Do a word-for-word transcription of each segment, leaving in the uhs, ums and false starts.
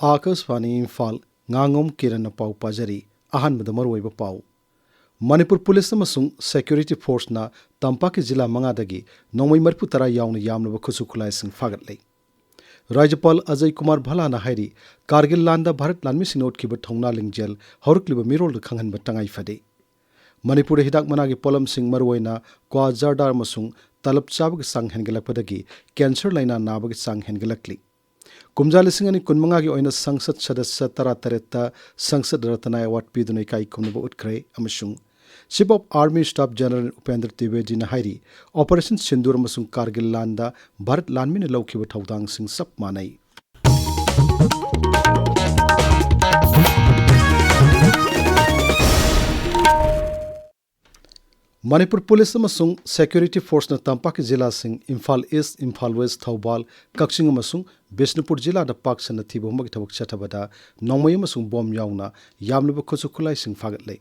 ꯑꯥꯀꯥꯁꯕꯥꯅꯤ ꯏꯝꯐꯥꯜ, ꯉꯥꯉꯣꯝ ꯀꯤꯔꯟꯅ ꯄꯥꯎ ꯄꯥꯖꯔꯤ꯫ ꯑꯍꯥꯟꯕꯗ ꯃꯔꯨꯑꯣꯏꯕ ꯄꯥꯎ꯫ ꯃꯅꯤꯄꯨꯔ ꯄꯨꯂꯤꯁ ꯑꯃꯁꯨꯡ ꯁꯦꯀ꯭ꯌꯨꯔꯤꯇꯤ ꯐꯣꯔꯁꯅ ꯇꯝꯄꯥꯛꯀꯤ ꯖꯤꯂꯥ ꯃꯉꯥꯗꯒꯤ ꯅꯣꯡꯃꯩ ꯃꯔꯤꯐꯨ ꯇꯔꯥ ꯌꯥꯎꯅ ꯌꯥꯝꯂꯕ ꯈꯨꯠꯁꯨ ꯈꯨꯠꯂꯥꯏꯁꯤꯡ ꯐꯥꯒꯠꯂꯦ꯫ ꯔꯥꯖ꯭ꯌꯄꯥꯜ ꯑꯖꯌ ꯀꯨꯃꯥꯔ ꯚꯜꯂꯥꯅ ꯍꯥꯏꯔꯤ, ꯀꯥꯔꯒꯤꯜ ꯂꯥꯟꯗ ꯚꯥꯔꯠ ꯂꯥꯟꯃꯤꯁꯤꯡꯅ ꯎꯠꯈꯤꯕ ꯊꯧꯅꯥ ꯂꯤꯡꯖꯦꯜ ꯍꯧꯔꯛꯂꯤꯕ ꯃꯤꯔꯣꯜꯗ ꯈꯪꯍꯟꯕ ꯇꯉꯥꯏ ꯐꯗꯦ꯫ ꯃꯅꯤꯄꯨꯔꯗ ꯍꯤꯗꯥꯛ ꯃꯅꯥꯒꯤ ꯄꯣꯠꯂꯝꯁꯤꯡ, ꯃꯔꯨꯑꯣꯏꯅ ꯀ꯭ꯋꯥ, ꯖꯔꯗꯥ ꯑꯃꯁꯨꯡ ꯇꯂꯞ ꯆꯥꯕꯒꯤ ꯆꯥꯡ ꯍꯦꯟꯒꯠꯂꯛꯄꯗꯒꯤ ꯀꯦꯟꯁꯔ ꯂꯥꯏꯅꯥ ꯅꯥꯕꯒꯤ ꯆꯥꯡ ꯍꯦꯟꯒꯠꯂꯛꯂꯤ꯫ ꯀꯨꯝꯖꯥ ꯂꯤꯁꯤꯡ ꯑꯅꯤ ꯀꯨꯟꯃꯉꯥꯒꯤ ꯑꯣꯏꯅ ꯁꯪꯁꯠ ꯁꯗꯁ꯭ꯌ ꯇꯔꯥꯇꯔꯦꯠꯇ ꯁꯪꯁꯠ ꯔꯠꯅ ꯑꯦꯋꯥꯔꯗ ꯄꯤꯗꯨꯅ ꯏꯀꯥꯏ ꯈꯨꯝꯅꯕ ꯎꯠꯈ꯭ꯔꯦ ꯑꯃꯁꯨꯡ Chief of Army Staff General Upendra ꯇ꯭ꯔꯤꯕꯦꯗꯤꯅ ꯍꯥꯏꯔꯤ, ꯑꯣꯄꯔꯦꯁꯟ ꯁꯤꯟꯗꯨꯔ ꯑꯃꯁꯨꯡ ꯀꯥꯔꯒꯤꯜ ꯂꯥꯟꯗ ꯚꯥꯔꯠ ꯂꯥꯟꯃꯤꯅ ꯂꯧꯈꯤꯕ ꯊꯧꯗꯥꯡꯁꯤꯡ ꯆꯞ ꯃꯥꯟꯅꯩ꯫ ꯃꯅꯤꯄꯨꯔ ꯄꯨꯂꯤꯁ ꯑꯃꯁꯨꯡ ꯁꯦꯀ꯭ꯌꯨꯔꯤꯇꯤ ꯐꯣꯔꯁꯅ ꯇꯝꯄꯥꯛꯀꯤ ꯖꯤꯂꯥꯁꯤꯡ ꯏꯝꯐꯥꯜ ꯏꯁ, ꯏꯝꯐꯥꯜ ꯋꯦꯁ, ꯊꯧꯕꯥꯜ, ꯀꯛꯆꯤꯡ ꯑꯃꯁꯨꯡ ꯕꯤꯁꯅꯨꯄꯨꯔ ꯖꯤꯂꯥꯗ ꯄꯥꯛ ꯁꯟꯅ ꯊꯤꯕ ꯍꯨꯝꯕꯒꯤ ꯊꯕꯛ ꯆꯠꯊꯕꯗ ꯅꯣꯡꯃꯩ ꯑꯃꯁꯨꯡ ꯕꯣꯝ ꯌꯥꯎꯅ ꯌꯥꯝꯂꯕ ꯈꯨꯠꯁꯨ ꯈꯨꯠꯂꯥꯏꯁꯤꯡ ꯐꯥꯒꯠꯂꯦ꯫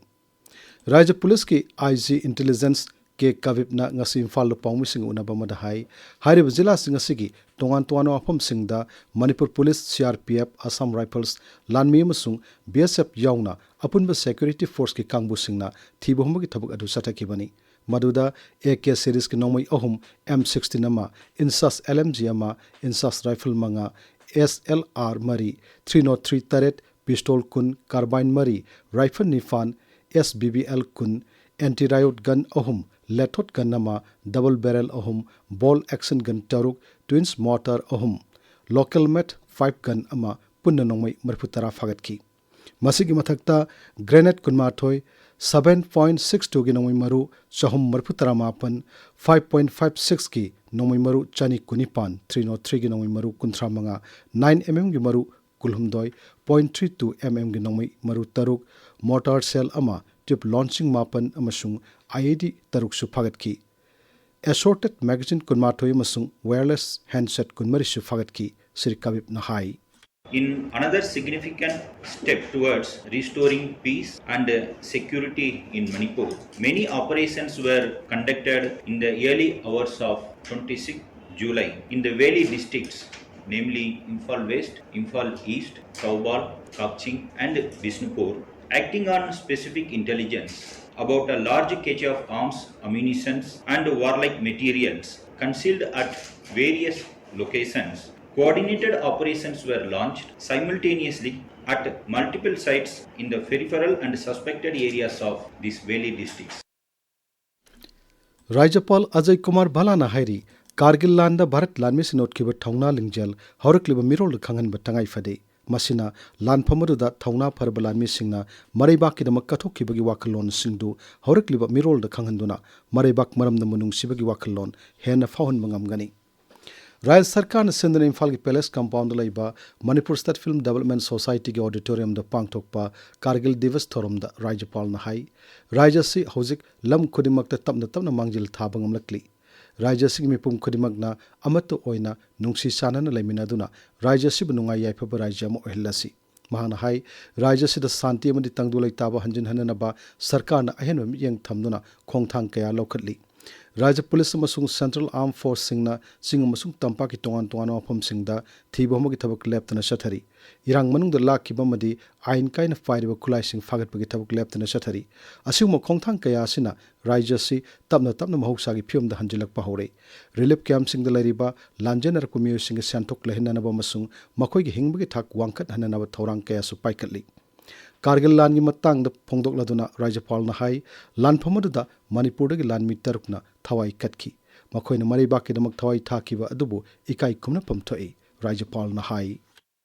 ꯔꯥꯖ꯭ꯌ ꯄꯨꯂꯤꯁꯀꯤ ꯑꯥꯏ ꯖꯤ ꯏꯟꯇꯦꯂꯤꯖꯦꯟꯁ ꯀꯦ ꯀꯕꯤꯞꯅ ꯉꯁꯤ ꯏꯝꯐꯥꯜꯗ ꯄꯥꯎꯃꯤꯁꯤꯡꯒ ꯎꯅꯕ ꯑꯃꯗ ꯍꯥꯏ, ꯍꯥꯏꯔꯤꯕ ꯖꯤꯂꯥꯁꯤꯡ ꯑꯁꯤꯒꯤ ꯇꯣꯉꯥꯟ ꯇꯣꯉꯥꯟꯕ ꯃꯐꯝꯁꯤꯡꯗ Manipur police, C R P F, Assam rifles, ꯂꯥꯟꯃꯤ ꯑꯃꯁꯨꯡ ꯕꯤ ꯑꯦꯁ ꯑꯦꯐ ꯌꯥꯎꯅ ꯑꯄꯨꯟꯕ ꯁꯦꯀ꯭ꯌꯨꯔꯤꯇꯤ ꯐꯣꯔꯁꯀꯤ ꯀꯥꯡꯕꯨꯁꯤꯡꯅ ꯊꯤꯕ ꯍꯨꯝꯕꯒꯤ ꯊꯕꯛ ꯑꯗꯨ ꯆꯠꯊꯈꯤꯕꯅꯤ꯫ ꯃꯗꯨꯗ ꯑꯦ ꯀꯦ ꯁꯦꯔꯤꯁꯀꯤ ꯅꯣꯡꯃꯩ ꯑꯍꯨꯝ, ꯑꯦꯝ ꯁꯤꯛꯁꯇꯤꯟ ꯑꯃ, ꯏꯟꯁꯥꯁ ꯑꯦꯜ ꯑꯦꯝ ꯖꯤ ꯑꯃ, ꯏꯟꯁꯥꯁ ꯔꯥꯏꯐꯜ ꯃꯉꯥ, ꯑꯦꯁ ꯑꯦꯜ ꯑꯥꯔ ꯃꯔꯤ, ꯊ꯭ꯔꯤ ꯅꯣꯠ ꯊ꯭ꯔꯤ ꯇꯔꯦꯠ, ꯄꯤꯁꯇꯣꯜ ꯀꯨꯟ, ꯀꯥꯔꯕꯥꯏꯟ ꯃꯔꯤ, ꯔꯥꯏꯐꯜ ꯅꯤꯄꯥꯟ, ꯑꯦꯁ ꯕꯤ ꯕꯤ ꯑꯦꯜ ꯀꯨꯟ, ꯑꯦꯟꯇꯤ ꯔꯥꯏꯌꯣꯠ ꯒꯟ ꯑꯍꯨꯝ, ꯂꯦꯊꯣꯠ ꯒꯟ ꯑꯃ, ꯗꯕꯜ ꯕꯦꯔꯦꯜ ꯑꯍꯨꯝ, ꯕꯣꯜ ꯑꯦꯛꯁꯟ ꯒꯟ ꯇꯔꯨꯛ, ꯇ꯭ꯋꯤꯟꯁ ꯃꯣꯔꯇꯥꯔ ꯑꯍꯨꯝ, ꯂꯣꯀꯦꯜ ꯃꯦꯠ ꯐꯥꯏꯚ ꯒꯟ ꯑꯃ, ꯄꯨꯟꯅ ꯅꯣꯡꯃꯩ ꯃꯔꯤꯐꯨ ꯇꯔꯥ ꯐꯥꯒꯠꯈꯤ꯫ ꯃꯁꯤꯒꯤ ꯃꯊꯛꯇ ꯒ꯭ꯔꯦꯅꯦꯗ ꯀꯨꯟꯃꯥꯊꯣꯏ, seven point six twoꯒꯤ ꯅꯣꯡꯃꯩ ꯃꯔꯨ ꯆꯍꯨꯝ ꯃꯔꯤꯐꯨ ꯇꯔꯥ ꯃꯥꯄꯟ, five point five sixꯀꯤ ꯅꯣꯡꯃꯩ ꯃꯔꯨ ꯆꯅꯤ ꯀꯨꯟꯅꯤꯄꯥꯟ, three not threeꯒꯤ ꯅꯣꯡꯃꯩ ꯃꯔꯨ ꯀꯨꯟꯊ꯭ꯔꯥ ꯃꯉꯥ, nine mmꯒꯤ ꯃꯔꯨ ꯀꯨꯟꯍꯨꯝꯗꯣꯏ, point three two mmꯒꯤ ꯅꯣꯡꯃꯩ ꯃꯔꯨ ꯇꯔꯨꯛ, ꯃꯣꯔꯇꯥꯔ ꯁꯦꯜ ꯑꯃ, ꯇ꯭ꯌꯨꯕ ꯂꯣꯟꯆꯤꯡ ꯃꯥꯄꯟ ꯑꯃꯁꯨꯡ ꯑꯥꯏ ꯏ ꯗꯤ ꯇꯔꯨꯛꯁꯨ ꯐꯥꯒꯠꯈꯤ꯫ ꯑꯦꯁꯣꯔꯇꯦꯗ ꯃꯦꯒꯥꯖꯤꯟ ꯀꯨꯟꯃꯥꯊꯣꯏ ꯑꯃꯁꯨꯡ ꯋꯥꯌꯔꯂꯦꯁ ꯍꯦꯟꯗꯁꯦꯠ ꯀꯨꯟꯃꯔꯤꯁꯨ ꯐꯥꯒꯠꯈꯤ, ꯁ꯭ꯔꯤ ꯀꯕꯤꯞꯅ ꯍꯥꯏ꯫ In another significant step towards restoring peace and security in Manipur, many operations were conducted in the early hours of twenty-sixth July in the valley districts namely Imphal West, Imphal East, Thoubal, Kakching, and Bishnupur, acting on specific intelligence about a large cache of arms, ammunitions, and warlike materials concealed at various locations. Coordinated operations were launched simultaneously at multiple sites in the peripheral and suspected areas of these valley districts. ꯔꯥꯖ꯭ꯌꯄꯥꯜ ꯑꯖꯌ ꯀꯨꯃꯥꯔ ꯚꯜꯂꯥꯅ ꯍꯥꯏꯔꯤ, ꯀꯥꯔꯒꯤꯜ ꯂꯥꯟꯗ ꯚꯥꯔꯠ ꯂꯥꯟꯃꯤꯁꯤꯡꯅ ꯎꯠꯈꯤꯕ ꯊꯧꯅꯥ ꯂꯤꯡꯖꯦꯜ ꯍꯧꯔꯛꯂꯤꯕ ꯃꯤꯔꯣꯜꯗ ꯈꯪꯍꯟꯕ ꯇꯉꯥꯏ ꯐꯗꯦ꯫ ꯃꯁꯤꯅ ꯂꯥꯟꯐꯝ ꯑꯗꯨꯗ ꯊꯧꯅꯥ ꯐꯔꯕ ꯂꯥꯟꯃꯤꯁꯤꯡꯅ ꯃꯔꯩꯕꯥꯛꯀꯤꯗꯃꯛ ꯀꯠꯊꯣꯛꯈꯤꯕꯒꯤ ꯋꯥꯈꯜꯂꯣꯟꯁꯤꯡꯗꯨ ꯍꯧꯔꯛꯂꯤꯕ ꯃꯤꯔꯣꯜꯗ ꯈꯪꯍꯟꯗꯨꯅ ꯃꯔꯩꯕꯥꯛ ꯃꯔꯝꯗꯝꯕꯨ ꯅꯨꯡꯁꯤꯕꯒꯤ ꯋꯥꯈꯜꯂꯣꯟ ꯍꯦꯟꯅ ꯐꯥꯎꯍꯟꯕ ꯉꯝꯒꯅꯤ꯫ ꯔꯥꯖ꯭ꯌ ꯁꯔꯀꯥꯔꯅ ꯁꯤꯟꯗꯨꯅ ꯏꯝꯐꯥꯜꯒꯤ ꯄꯦꯂꯦꯁ ꯀꯝꯄꯥꯎꯟꯗ ꯂꯩꯕ ꯃꯅꯤꯄꯨꯔ ꯁ꯭ꯇꯦꯠ ꯐꯤꯜꯝ ꯗꯤꯕꯦꯂꯞꯃꯦꯟ ꯁꯣꯁꯥꯏꯇꯤꯒꯤ ꯑꯣꯗꯤꯇꯣꯔꯤꯌꯝꯗ ꯄꯥꯡꯊꯣꯛꯄ ꯀꯥꯔꯒꯤꯜ ꯗꯤꯕꯁ ꯊꯧꯔꯝꯗ ꯔꯥꯖ꯭ꯌꯄꯥꯜꯅ ꯍꯥꯏ, ꯔꯥꯖ꯭ꯌ ꯑꯁꯤ ꯍꯧꯖꯤꯛ ꯂꯝ ꯈꯨꯗꯤꯡꯃꯛꯇ ꯇꯞꯅ ꯇꯞꯅ ꯃꯥꯡꯖꯤꯜ ꯊꯥꯕ ꯉꯝꯂꯛꯂꯤ꯫ ꯔꯥꯖ꯭ꯌ ꯑꯁꯤꯒꯤ ꯃꯤꯄꯨꯝ ꯈꯨꯗꯤꯡꯃꯛꯅ ꯑꯃꯠꯇ ꯑꯣꯏꯅ ꯅꯨꯡꯁꯤ ꯆꯥꯟꯅꯅ ꯂꯩꯃꯤꯟꯅꯗꯨꯅ ꯔꯥꯖ꯭ꯌ ꯑꯁꯤꯕꯨ ꯅꯨꯡꯉꯥꯏ ꯌꯥꯏꯐꯕ ꯔꯥꯖ꯭ꯌ ꯑꯃ ꯑꯣꯏꯍꯜꯂꯁꯤ꯫ ꯃꯍꯥꯛꯅ ꯍꯥꯏ, ꯔꯥꯖ꯭ꯌ ꯑꯁꯤꯗ ꯁꯥꯟꯇꯤ ꯑꯃꯗꯤ ꯇꯪꯗꯨ ꯂꯩꯇꯥꯕ ꯍꯟꯖꯤꯟꯍꯟꯅꯅꯕ ꯁꯔꯀꯥꯔꯅ ꯑꯍꯦꯟꯕ ꯃꯤꯠꯌꯦꯡ ꯊꯝꯗꯨꯅ ꯈꯣꯡꯊꯥꯡ ꯀꯌꯥ ꯂꯧꯈꯠꯂꯤ꯫ ꯔꯥꯖ꯭ꯌ ꯄꯨꯂꯤꯁ ꯑꯃꯁꯨꯡ ꯁꯦꯟꯇ꯭ꯔꯦꯜ ꯑꯥꯔꯝ ꯐꯣꯔꯁꯁꯤꯡꯅ ꯆꯤꯡ ꯑꯃꯁꯨꯡ ꯇꯝꯄꯥꯛꯀꯤ ꯇꯣꯉꯥꯟ ꯇꯣꯉꯥꯟꯕ ꯃꯐꯝꯁꯤꯡꯗ ꯊꯤꯕ ꯍꯨꯝꯕꯒꯤ ꯊꯕꯛ ꯂꯦꯞꯇꯅ ꯆꯠꯊꯔꯤ꯫ ꯏꯔꯥꯡ ꯃꯅꯨꯡꯗ ꯂꯥꯛꯈꯤꯕ ꯑꯃꯗꯤ ꯑꯥꯏꯟ ꯀꯥꯏꯅ ꯄꯥꯏꯔꯤꯕ ꯈꯨꯠꯂꯥꯏꯁꯤꯡ ꯐꯥꯒꯠꯄꯒꯤ ꯊꯕꯛ ꯂꯦꯞꯇꯅ ꯆꯠꯊꯔꯤ꯫ ꯑꯁꯤꯒꯨꯝꯕ ꯈꯣꯡꯊꯥꯡ ꯀꯌꯥ ꯑꯁꯤꯅ ꯔꯥꯖ꯭ꯌ ꯑꯁꯤ ꯇꯞꯅ ꯇꯞꯅ ꯃꯍꯧꯁꯥꯒꯤ ꯐꯤꯕꯝꯗ ꯍꯟꯖꯤꯜꯂꯛꯄ ꯍꯧꯔꯦ꯫ ꯔꯤꯂꯤꯐ ꯀꯦꯝꯞꯁꯤꯡꯗ ꯂꯩꯔꯤꯕ ꯂꯥꯟꯖꯦꯟꯅꯔꯛꯄ ꯃꯤꯑꯣꯏꯁꯤꯡꯒꯤ ꯁꯦꯟꯊꯣꯛ ꯂꯩꯍꯟꯅꯅꯕ ꯑꯃꯁꯨꯡ ꯃꯈꯣꯏꯒꯤ ꯍꯤꯡꯕꯒꯤ ꯊꯥꯛ ꯋꯥꯡꯈꯠꯍꯟꯅꯅꯕ ꯊꯧꯔꯥꯡ ꯀꯌꯥꯁꯨ ꯄꯥꯏꯈꯠꯂꯤ꯫ ꯀꯥꯔꯒꯤꯜ ꯂꯥꯟꯒꯤ ꯃꯇꯥꯡꯗ ꯐꯣꯡꯗꯣꯛꯂꯗꯨꯅ ꯔꯥꯖ꯭ꯌꯄꯥꯜꯅ ꯍꯥꯏ, ꯂꯥꯟꯐꯝ ꯑꯗꯨꯗ ꯃꯅꯤꯄꯨꯔꯗꯒꯤ ꯂꯥꯟꯃꯤ ꯇꯔꯨꯛꯅ ꯊꯋꯥꯏ ꯀꯠꯈꯤ꯫ ꯃꯈꯣꯏꯅ ꯃꯔꯩꯕꯥꯛꯀꯤꯗꯃꯛ ꯊꯋꯥꯏ ꯊꯥꯈꯤꯕ ꯑꯗꯨꯕꯨ ꯏꯀꯥꯏ ꯈꯨꯝꯅꯐꯝ ꯊꯣꯛꯏ꯫ ꯔꯥꯖ꯭ꯌꯄꯥꯜꯅ ꯍꯥꯏ,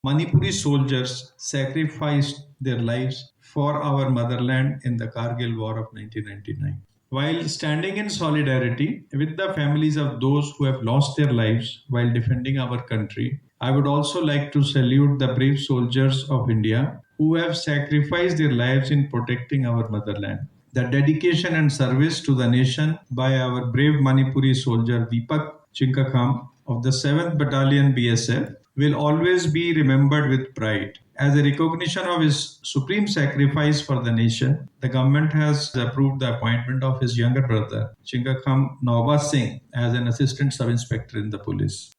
Manipuri soldiers sacrificed their lives for our motherland in the Kargil War of nineteen ninety-nine. While standing in solidarity with the families of those who have lost their lives while defending our country, I would also like to salute the brave soldiers of India who have sacrificed their lives in protecting our motherland. The dedication and service to the nation by our brave Manipuri soldier Deepak Chinkakham of the seventh Battalion B S F will always be remembered with pride. As a recognition of his supreme sacrifice for the nation, the government has approved the appointment of his younger brother, Chinkakham Noba Singh, as an assistant sub-inspector in the police.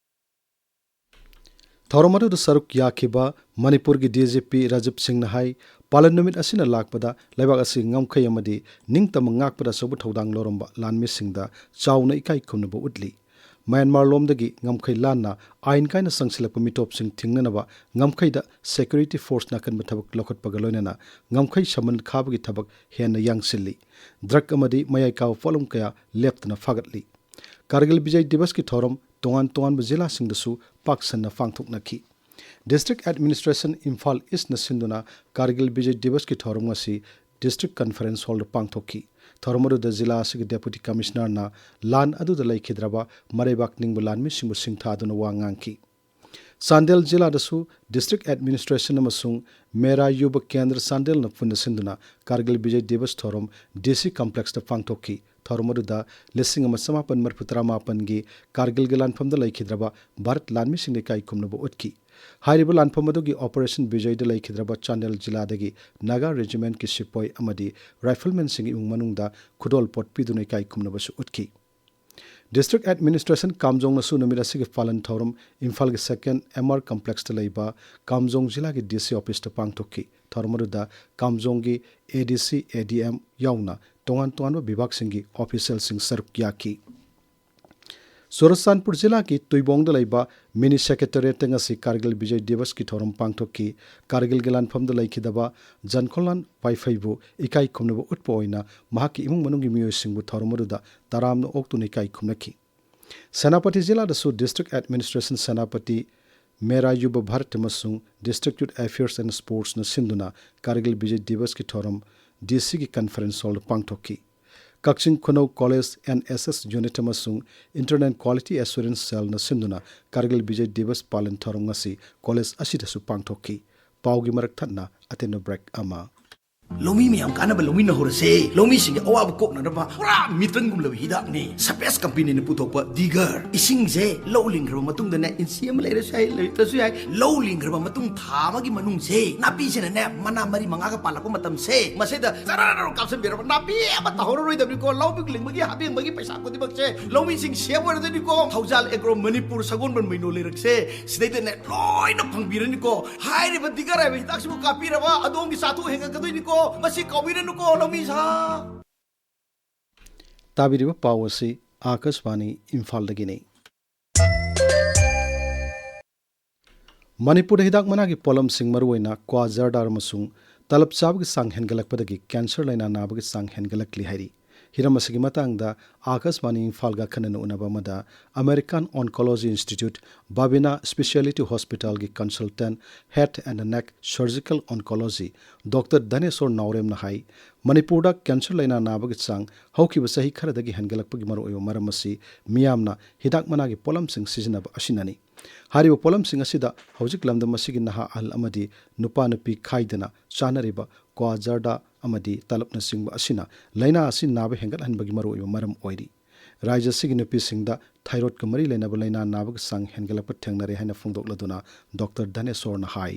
ꯊꯧꯔꯝ ꯑꯗꯨꯗ ꯁꯔꯨꯛ ꯌꯥꯈꯤꯕ ꯃꯅꯤꯄꯨꯔꯒꯤ D G P Rajiv ꯁꯤꯡꯅ ꯍꯥꯏ, ꯄꯥꯂꯟ ꯅꯨꯃꯤꯠ ꯑꯁꯤꯅ ꯂꯥꯛꯄꯗ ꯂꯩꯕꯥꯛ ꯑꯁꯤꯒꯤ ꯉꯝꯈꯩ ꯑꯃꯗꯤ ꯅꯤꯡꯇꯝꯕ ꯉꯥꯛꯄꯗ ꯑꯆꯧꯕ ꯊꯧꯗꯥꯡ ꯂꯧꯔꯝꯕ ꯂꯥꯟꯃꯤꯁꯤꯡꯗ ꯆꯥꯎꯅ ꯏꯀꯥꯏ ꯈꯨꯝꯅꯕ ꯎꯠꯂꯤ꯫ ꯃ꯭ꯌꯥꯟꯃꯥꯔ ꯂꯣꯝꯗꯒꯤ ꯉꯝꯈꯩ ꯂꯥꯟꯅ ꯑꯥꯏꯟ ꯀꯥꯏꯅ ꯆꯪꯁꯤꯜꯂꯛꯄ ꯃꯤꯇꯣꯞꯁꯤꯡ ꯊꯤꯡꯅꯅꯕ ꯉꯝꯈꯩꯗ ꯁꯦꯀ꯭ꯌꯨꯔꯤꯇꯤ ꯐꯣꯔꯁꯅ ꯑꯀꯟꯕ ꯊꯕꯛ ꯂꯧꯈꯠꯄꯒ ꯂꯣꯏꯅꯅ ꯉꯝꯈꯩ ꯁꯃꯟ ꯈꯥꯕꯒꯤ ꯊꯕꯛ ꯍꯦꯟꯅ ꯌꯥꯡꯁꯤꯜꯂꯤ꯫ ꯗ꯭ꯔꯒ ꯑꯃꯗꯤ ꯃꯌꯥꯏ ꯀꯥꯕ ꯄꯣꯠꯂꯝ ꯀꯌꯥ ꯂꯦꯞꯇꯅ ꯐꯥꯒꯠꯂꯤ꯫ ꯀꯥꯔꯒꯤꯜ ꯕꯤꯖꯌ ꯗꯤꯕꯁꯀꯤ ꯊꯧꯔꯝ ꯇꯣꯉꯥꯟ ꯇꯣꯉꯥꯟꯕ ꯖꯤꯂꯥꯁꯤꯡꯗꯁꯨ ꯄꯥꯛ ꯁꯟꯅ ꯄꯥꯡꯊꯣꯛꯅꯈꯤ꯫ ꯗꯤꯁꯇ꯭ꯔꯤꯛ ꯑꯦꯗꯃꯤꯅꯤꯁꯇ꯭ꯔꯦꯁꯟ ꯏꯝꯐꯥꯜ ꯏꯁꯅ ꯁꯤꯟꯗꯨꯅ ꯀꯥꯔꯒꯤꯜ ꯕꯤꯖꯌ ꯗꯤꯕꯁꯀꯤ ꯊꯧꯔꯝ ꯑꯁꯤ ꯗꯤꯁꯇ꯭ꯔꯤꯛ ꯀꯟꯐꯔꯦꯟꯁ ꯍꯣꯜꯗ ꯄꯥꯡꯊꯣꯛꯈꯤ꯫ ꯊꯧꯔꯝ ꯑꯗꯨꯗ ꯖꯤꯂꯥ ꯑꯁꯤꯒꯤ ꯗꯦꯄꯨꯇꯤ ꯀꯃꯤꯁꯅꯔꯅ ꯂꯥꯟ ꯑꯗꯨꯗ ꯂꯩꯈꯤꯗ꯭ꯔꯕ ꯃꯔꯩꯕꯥꯛ ꯅꯤꯡꯕ ꯂꯥꯟꯃꯤꯁꯤꯡꯕꯨ ꯁꯤꯡꯊꯥꯗꯨꯅ ꯋꯥ ꯉꯥꯡꯈꯤ꯫ ꯆꯥꯟꯗꯦꯜ ꯖꯤꯂꯥꯗꯁꯨ ꯗꯤꯁꯇ꯭ꯔꯤꯛ ꯑꯦꯗꯃꯤꯅꯤꯁꯇ꯭ꯔꯦꯁꯟ ꯑꯃꯁꯨꯡ ꯃꯦꯔꯥ ꯌꯨꯕ ꯀꯦꯟꯗ꯭ꯔ ꯆꯥꯟꯗꯦꯜꯅ ꯄꯨꯟꯅ ꯁꯤꯟꯗꯨꯅ ꯀꯥꯔꯒꯤꯜ ꯕꯤꯖꯌ ꯗꯤꯕꯁ ꯊꯧꯔꯝ ꯗꯤ ꯁꯤ ꯀꯝꯄ꯭ꯂꯦꯛꯁꯇ ꯄꯥꯡꯊꯣꯛꯈꯤ꯫ ꯊꯧꯔꯝ ꯑꯗꯨꯗ ꯂꯤꯁꯤꯡ ꯑꯃ ꯆꯃꯥꯄꯟ ꯃꯔꯤꯐꯨ ꯇꯔꯥ ꯃꯥꯄꯟꯒꯤ ꯀꯥꯔꯒꯤꯜꯒꯤ ꯂꯥꯟꯐꯝꯗ ꯂꯩꯈꯤꯗ꯭ꯔꯕ ꯚꯥꯔꯠ ꯂꯥꯟꯃꯤꯁꯤꯡꯗ ꯏꯀꯥꯏ ꯈꯨꯝꯅꯕ ꯎꯠꯈꯤ꯫ ꯍꯥꯏꯔꯤꯕ ꯂꯥꯟꯐꯝ ꯑꯗꯨꯒꯤ ꯑꯣꯄꯔꯦꯁꯟ ꯕꯤꯖꯌꯗ ꯂꯩꯈꯤꯗ꯭ꯔꯕ ꯆꯥꯟꯗꯦꯜ ꯖꯤꯂꯥꯗꯒꯤ ꯅꯥꯒꯥ ꯔꯦꯖꯤꯃꯦꯟꯠꯀꯤ ꯁꯤꯄꯣꯏ ꯑꯃꯗꯤ ꯔꯥꯏꯐꯜꯃꯦꯟꯁꯤꯡꯒꯤ ꯏꯃꯨꯡ ꯃꯅꯨꯡꯗ ꯈꯨꯗꯣꯜꯄꯣꯠ ꯄꯤꯗꯨꯅ ꯏꯀꯥꯏ ꯈꯨꯝꯅꯕꯁꯨ ꯎꯠꯈꯤ꯫ ꯗꯤꯁꯇ꯭ꯔꯤꯛ ꯑꯦꯗꯃꯤꯅꯤꯁꯇ꯭ꯔꯦꯁꯟ ꯀꯥꯝꯖꯣꯡꯅꯁꯨ ꯅꯨꯃꯤꯠ ꯑꯁꯤꯒꯤ ꯄꯥꯂꯟ ꯊꯧꯔꯝ ꯏꯝꯐꯥꯜꯒꯤ ꯁꯦꯀꯦꯟ ꯑꯦꯝ ꯑꯥꯔ ꯀꯝꯄ꯭ꯂꯦꯛꯁꯇ ꯂꯩꯕ ꯀꯥꯝꯖꯣꯡ ꯖꯤꯂꯥꯒꯤ ꯗꯤ ꯁꯤ ꯑꯣꯐꯤꯁꯇ ꯄꯥꯡꯊꯣꯛꯈꯤ꯫ ꯊꯧꯔꯝ ꯑꯗꯨꯗ ꯀꯥꯝꯖꯣꯡꯒꯤ ꯑꯦ ꯗꯤ ꯁꯤ, ꯑꯦ ꯗꯤ ꯑꯦꯝ ꯌꯥꯎꯅ ꯇꯣꯉꯥꯟ ꯇꯣꯉꯥꯟꯕ ꯕꯤꯚꯥꯒꯁꯤꯡꯒꯤ ꯑꯣꯐꯤꯁꯤꯌꯦꯜꯁꯤꯡ ꯁꯔꯨꯛ ꯌꯥꯈꯤ꯫ ꯆꯨꯔꯆꯥꯟꯄꯨꯔ ꯖꯤꯂꯥꯒꯤ ꯇꯨꯏꯕꯣꯡꯗ ꯂꯩꯕ ꯃꯤꯅꯤ ꯁꯦꯀ꯭ꯔꯦꯇꯦꯔꯤꯌꯦꯠꯇ ꯉꯁꯤ ꯀꯥꯔꯒꯤꯜ ꯕꯤꯖꯌ ꯗꯤꯕꯁꯀꯤ ꯊꯧꯔꯝ ꯄꯥꯡꯊꯣꯛꯈꯤ꯫ ꯀꯥꯔꯒꯤꯜꯒꯤ ꯂꯥꯟꯐꯝꯗ ꯂꯩꯈꯤꯗꯕ ꯖꯟꯈꯣꯂꯥꯟ ꯋꯥꯏꯐꯩꯕꯨ ꯏꯀꯥꯏ ꯈꯨꯝꯅꯕ ꯎꯠꯄ ꯑꯣꯏꯅ ꯃꯍꯥꯛꯀꯤ ꯏꯃꯨꯡ ꯃꯅꯨꯡꯒꯤ ꯃꯤꯑꯣꯏꯁꯤꯡꯕꯨ ꯊꯧꯔꯝ ꯑꯗꯨꯗ ꯇꯔꯥꯝꯅ ꯑꯣꯛꯇꯨꯅ ꯏꯀꯥꯏ ꯈꯨꯝꯅꯈꯤ꯫ ꯁꯦꯅꯥꯄꯇꯤ ꯖꯤꯂꯥꯗꯁꯨ ꯗꯤꯁꯇ꯭ꯔꯤꯛ ꯑꯦꯗꯃꯤꯅꯤꯁꯇ꯭ꯔꯦꯁꯟ ꯁꯦꯅꯥꯄꯇꯤ, ꯃꯦꯔꯥ ꯌꯨꯕ ꯚꯥꯔꯠ ꯑꯃꯁꯨꯡ ꯗꯤꯁꯇ꯭ꯔꯤꯛ ꯌꯨꯠ ꯑꯦꯐꯤꯌꯔꯁ ꯑꯦꯟ ꯁ꯭ꯄꯣꯔꯠꯁꯅ ꯁꯤꯟꯗꯨꯅ ꯀꯥꯔꯒꯤꯜ ꯕꯤꯖꯌ ꯗꯤꯕꯁꯀꯤ ꯊꯧꯔꯝ ꯗꯤ ꯁꯤꯒꯤ ꯀꯟꯐꯔꯦꯟꯁ ꯍꯣꯜꯗ ꯄꯥꯡꯊꯣꯛꯈꯤ꯫ Kakching Khunou college N S S unit ꯑꯃꯁꯨꯡ ꯏꯟꯇꯔꯅꯦꯜ ꯀ꯭ꯋꯥꯂꯤꯇꯤ ꯑꯦꯁꯨꯔꯦꯟꯁ ꯁꯦꯜꯅ ꯁꯤꯟꯗꯨꯅ ꯀꯥꯔꯒꯤꯜ ꯕꯤꯖꯌ ꯗꯤꯕꯁ ꯄꯥꯂꯟ ꯊꯧꯔꯝ ꯉꯁꯤ ꯀꯣꯂꯦꯖ ꯑꯁꯤꯗꯁꯨ ꯄꯥꯡꯊꯣꯛꯈꯤ꯫ ꯄꯥꯎꯒꯤ ꯃꯔꯛ ꯊꯠꯅ ꯑꯇꯦꯟꯕ ꯕ꯭ꯔꯦꯛ ꯑꯃ꯫ ꯂꯧꯃꯤ ꯃꯌꯥꯝ ꯀꯥꯟꯅꯕ ꯂꯧꯃꯤꯟꯅꯍꯧꯔꯁꯦ꯫ ꯂꯧꯃꯤꯁꯤꯡꯒꯤ ꯑꯋꯥꯕ ꯀꯣꯛꯅꯅꯕ ꯄꯨꯔꯥ ꯃꯤꯇꯟꯒꯨꯝꯂꯕ ꯍꯤꯗꯥꯛꯅꯤ ꯁꯄꯦꯁ ꯀꯝꯄꯦꯅꯤꯅ ꯄꯨꯊꯣꯛꯄ ꯗꯤꯒꯔ꯫ ꯏꯁꯤꯡꯁꯦ ꯂꯧ ꯂꯤꯡꯈ꯭ꯔꯕ ꯃꯇꯨꯡꯗꯅꯦ, ꯏꯟꯆꯤ ꯑꯃ ꯂꯩꯔꯁꯨ ꯌꯥꯏ, ꯂꯩꯇ꯭ꯔꯁꯨ ꯌꯥꯏ, ꯂꯧ ꯂꯤꯡꯈ꯭ꯔꯕ ꯃꯇꯨꯡ ꯊꯥ ꯑꯃꯒꯤ ꯃꯅꯨꯡꯁꯦ ꯅꯥꯄꯤꯁꯤꯅꯅꯦ ꯃꯅꯥ ꯃꯔꯤ ꯃꯉꯥꯒ ꯄꯥꯜꯂꯛꯄ ꯃꯇꯝꯁꯦ, ꯃꯁꯤꯗ ꯆꯔꯥꯔ ꯀꯥꯞꯁꯤꯟꯕꯤꯔꯕ ꯅꯥꯄꯤ ꯑꯃ ꯇꯥꯍꯧꯔꯔꯣꯏꯗꯕꯅꯤꯀꯣ꯫ ꯂꯧ ꯂꯤꯡꯕꯒꯤ ꯍꯥꯕꯦꯡꯕꯒꯤ ꯄꯩꯁꯥ ꯈꯨꯗꯤꯡꯃꯛꯁꯦ ꯂꯧꯃꯤꯁꯤꯡ ꯁꯦꯞ ꯑꯣꯏꯔꯗꯣꯏꯅꯤꯀꯣ꯫ ꯊꯧꯖꯥꯜ ꯑꯦꯒ꯭ꯔꯣ ꯃꯅꯤꯄꯨꯔ ꯁꯒꯣꯜꯕꯟ ꯃꯩꯅꯣ ꯂꯩꯔꯛꯁꯦ ꯁꯤꯗꯩꯗꯅꯦ ꯂꯣꯏꯅ ꯐꯪꯕꯤꯔꯅꯤꯀꯣ꯫ ꯍꯥꯏꯔꯤꯕ ꯗꯤꯒꯔ ꯍꯥꯏꯕ ꯍꯤꯗꯥꯛꯁꯤꯕꯨ ꯀꯥꯞꯄꯤꯔꯕ ꯑꯗꯣꯝꯒꯤ ꯆꯥꯊꯣꯛ ꯍꯦꯟꯒꯠꯀꯗꯣꯏꯅꯤꯀꯣ꯫ ꯃꯁꯤ ꯀꯥꯎꯕꯤꯔꯅꯨꯀꯣ, ꯂꯧꯃꯤ ꯁꯥ꯫ ꯇꯥꯕꯤꯔꯤꯕ ꯄꯥꯎ ꯑꯁꯤ ꯑꯥꯀꯥꯁꯕꯥꯅꯤ ꯏꯝꯐꯥꯜꯗꯒꯤꯅꯤ꯫ ꯃꯅꯤꯄꯨꯔꯗ ꯍꯤꯗꯥꯛ ꯃꯅꯥꯒꯤ ꯄꯣꯠꯂꯝꯁꯤꯡ, ꯃꯔꯨꯑꯣꯏꯅ ꯀ꯭ꯋꯥ ꯖꯔꯗꯥ ꯑꯃꯁꯨꯡ ꯇꯂꯞ ꯆꯥꯕꯒꯤ ꯆꯥꯡ ꯍꯦꯟꯒꯠꯂꯛꯄꯗꯒꯤ ꯀꯦꯟꯁꯔ ꯂꯥꯏꯅꯥ ꯅꯥꯕꯒꯤ ꯆꯥꯡ ꯍꯦꯟꯒꯠꯂꯛꯂꯤ ꯍꯥꯏꯔꯤ꯫ ꯍꯤꯔꯝ ꯑꯁꯤꯒꯤ ꯃꯇꯥꯡꯗ ꯑꯥꯀꯥꯁꯕꯥꯅꯤ ꯏꯝꯐꯥꯜꯒ ꯑꯈꯟꯅꯅ ꯎꯅꯕ ꯑꯃꯗ American Oncology Institute, Babina speciality ꯍꯣꯁꯄꯤꯇꯥꯜꯒꯤ consultant head and neck surgical oncologist doctor Dhaneshor ꯅꯥꯎꯔꯦꯝꯅ ꯍꯥꯏ, ꯃꯅꯤꯄꯨꯔꯗ ꯀꯦꯟꯁꯔ ꯂꯥꯏꯅꯥ ꯅꯥꯕꯒꯤ ꯆꯥꯡ ꯍꯧꯈꯤꯕ ꯆꯍꯤ ꯈꯔꯗꯒꯤ ꯍꯦꯟꯒꯠꯂꯛꯄꯒꯤ ꯃꯔꯨꯑꯣꯏꯕ ꯃꯔꯝ ꯑꯁꯤ ꯃꯤꯌꯥꯝꯅ ꯍꯤꯗꯥꯛ ꯃꯅꯥꯒꯤ ꯄꯣꯠꯂꯝꯁꯤꯡ ꯁꯤꯖꯤꯟꯅꯕ ꯑꯁꯤꯅꯅꯤ꯫ ꯍꯥꯏꯔꯤꯕ ꯄꯣꯠꯂꯝꯁꯤꯡ ꯑꯁꯤꯗ ꯍꯧꯖꯤꯛ ꯂꯝꯗꯝ ꯑꯁꯤꯒꯤ ꯅꯍꯥ ꯑꯍꯜ ꯑꯃꯗꯤ ꯅꯨꯄꯥ ꯅꯨꯄꯤ ꯈꯥꯏꯗꯅ ꯆꯥꯅꯔꯤꯕ ꯀ꯭ꯋꯥ ꯖꯔꯗꯥ ꯑꯃꯗꯤ ꯇꯂꯞꯅꯆꯤꯡꯕ ꯑꯁꯤꯅ ꯂꯥꯏꯅꯥ ꯑꯁꯤ ꯅꯥꯕ ꯍꯦꯟꯒꯠꯍꯟꯕꯒꯤ ꯃꯔꯨꯑꯣꯏꯕ ꯃꯔꯝ ꯑꯣꯏꯔꯤ꯫ ꯔꯥꯖ꯭ꯌ ꯑꯁꯤꯒꯤ ꯅꯨꯄꯤꯁꯤꯡꯗ ꯊꯥꯏꯔꯣꯏꯗꯀ ꯃꯔꯤ ꯂꯩꯅꯕ ꯂꯥꯏꯅꯥ ꯅꯥꯕꯒꯤ ꯆꯥꯡ ꯍꯦꯟꯒꯠꯂꯛꯄ ꯊꯦꯡꯅꯔꯦ ꯍꯥꯏꯅ ꯐꯣꯡꯗꯣꯛꯂꯗꯨꯅ ꯗꯣꯛꯇꯔ ꯙꯅꯦꯁꯣꯔꯅ ꯍꯥꯏ꯫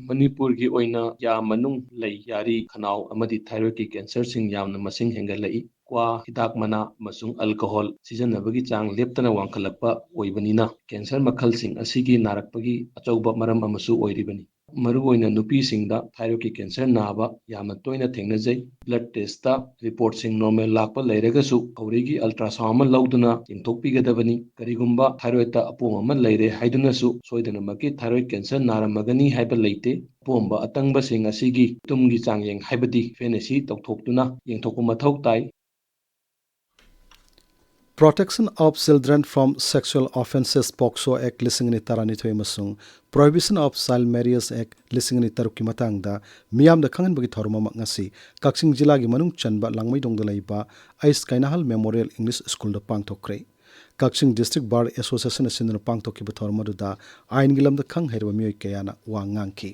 ꯃꯅꯤꯄꯨꯔꯒꯤ ꯑꯣꯏꯅ ꯌꯥ ꯃꯅꯨꯡ, ꯂꯩ, ꯌꯥꯔꯤ, ꯈꯅꯥꯎ ꯑꯃꯗꯤ ꯊꯥꯏꯔꯣꯏꯗꯀꯤ ꯀꯦꯟꯁꯔꯁꯤꯡ ꯌꯥꯝꯅ ꯃꯁꯤꯡ ꯍꯦꯟꯒꯠꯂꯛꯏ꯫ ꯀ꯭ꯋꯥ, ꯍꯤꯗꯥꯛ ꯃꯅꯥ ꯑꯃꯁꯨꯡ ꯑꯜꯀꯣꯍꯣꯜ ꯁꯤꯖꯤꯟꯅꯕꯒꯤ ꯆꯥꯡ ꯂꯦꯞꯇꯅ ꯋꯥꯡꯈꯠꯂꯛꯄ ꯑꯣꯏꯕꯅꯤꯅ ꯀꯦꯟꯁꯔ ꯃꯈꯜꯁꯤꯡ ꯑꯁꯤꯒꯤ ꯅꯥꯔꯛꯄꯒꯤ ꯑꯆꯧꯕ ꯃꯔꯝ ꯑꯃꯁꯨ ꯑꯣꯏꯔꯤꯕꯅꯤ꯫ ꯃꯔꯨꯑꯣꯏꯅ ꯅꯨꯄꯤꯁꯤꯡꯗ ꯊꯥꯏꯔꯣꯏꯗꯀꯤ ꯀꯦꯟꯁꯔ ꯅꯥꯕ ꯌꯥꯝꯅ ꯇꯣꯏꯅ ꯊꯦꯡꯅꯖꯩ꯫ ꯕ꯭ꯂꯗ ꯇꯦꯁꯇ ꯔꯤꯄꯣꯔꯠꯁꯤꯡ ꯅꯣꯔꯃꯦꯜ ꯂꯥꯛꯄ ꯂꯩꯔꯒꯁꯨ ꯈꯧꯔꯤꯒꯤ ꯑꯜꯇ꯭ꯔꯥꯁꯥꯎꯟ ꯑꯃ ꯂꯧꯗꯨꯅ ꯌꯦꯡꯊꯣꯛꯄꯤꯒꯗꯕꯅꯤ꯫ ꯀꯔꯤꯒꯨꯝꯕ ꯊꯥꯏꯔꯣꯏꯗꯇ ꯑꯄꯣꯝ ꯑꯃ ꯂꯩꯔꯦ ꯍꯥꯏꯗꯨꯅꯁꯨ ꯁꯣꯏꯗꯅꯃꯛꯀꯤ ꯊꯥꯏꯔꯣꯏꯗ ꯀꯦꯟꯁꯔ ꯅꯥꯔꯝꯃꯒꯅꯤ ꯍꯥꯏꯕ ꯂꯩꯇꯦ꯫ ꯑꯄꯣꯝꯕ ꯑꯇꯪꯕꯁꯤꯡ ꯑꯁꯤꯒꯤ ꯇꯨꯝꯒꯤ ꯆꯥꯡꯌꯦꯡ ꯍꯥꯏꯕꯗꯤ ꯐꯦꯅꯦꯁꯤ ꯇꯧꯊꯣꯛꯇꯨꯅ ꯌꯦꯡꯊꯣꯛꯄ ꯃꯊꯧ ꯇꯥꯏ꯫ Protection of Children from Sexual Offences, ꯄꯣꯛꯁꯣ ꯑꯦꯛ ꯂꯤꯁꯤꯡ ꯑꯅꯤ ꯇꯔꯥꯅꯤꯊꯣꯏ ꯑꯃꯁꯨꯡ Prohibition of Child Marriage Act ꯂꯤꯁꯤꯡ ꯑꯅꯤ ꯇꯔꯨꯛꯀꯤ ꯃꯇꯥꯡꯗ ꯃꯤꯌꯥꯝꯗ ꯈꯪꯍꯟꯕꯒꯤ ꯊꯧꯔꯝ ꯑꯃ ꯉꯁꯤ ꯀꯛꯆꯤꯡ ꯖꯤꯂꯥꯒꯤ ꯃꯅꯨꯡ ꯆꯟꯕ ꯂꯥꯡꯃꯩꯗꯣꯡꯗ ꯂꯩꯕ ꯑꯩꯁ ꯀꯩꯅꯥꯍꯜ ꯃꯦꯃꯣꯔꯤꯌꯦꯜ ꯏꯪꯂꯤꯁ ꯁ꯭ꯀꯨꯜꯗ ꯄꯥꯡꯊꯣꯛꯈ꯭ꯔꯦ꯫ ꯀꯛꯆꯤꯡ ꯗꯤꯁꯇ꯭ꯔꯤꯛ ꯕꯥꯔ ꯑꯦꯁꯣꯁꯤꯌꯦꯁꯟꯅ ꯁꯤꯟꯗꯨꯅ ꯄꯥꯡꯊꯣꯛꯈꯤꯕ ꯊꯧꯔꯝ ꯑꯗꯨꯗ ꯑꯥꯏꯟꯒꯤ ꯂꯝꯗ ꯈꯪ ꯍꯩꯔꯕ ꯃꯤꯑꯣꯏ ꯀꯌꯥꯅ ꯋꯥ ꯉꯥꯡꯈꯤ꯫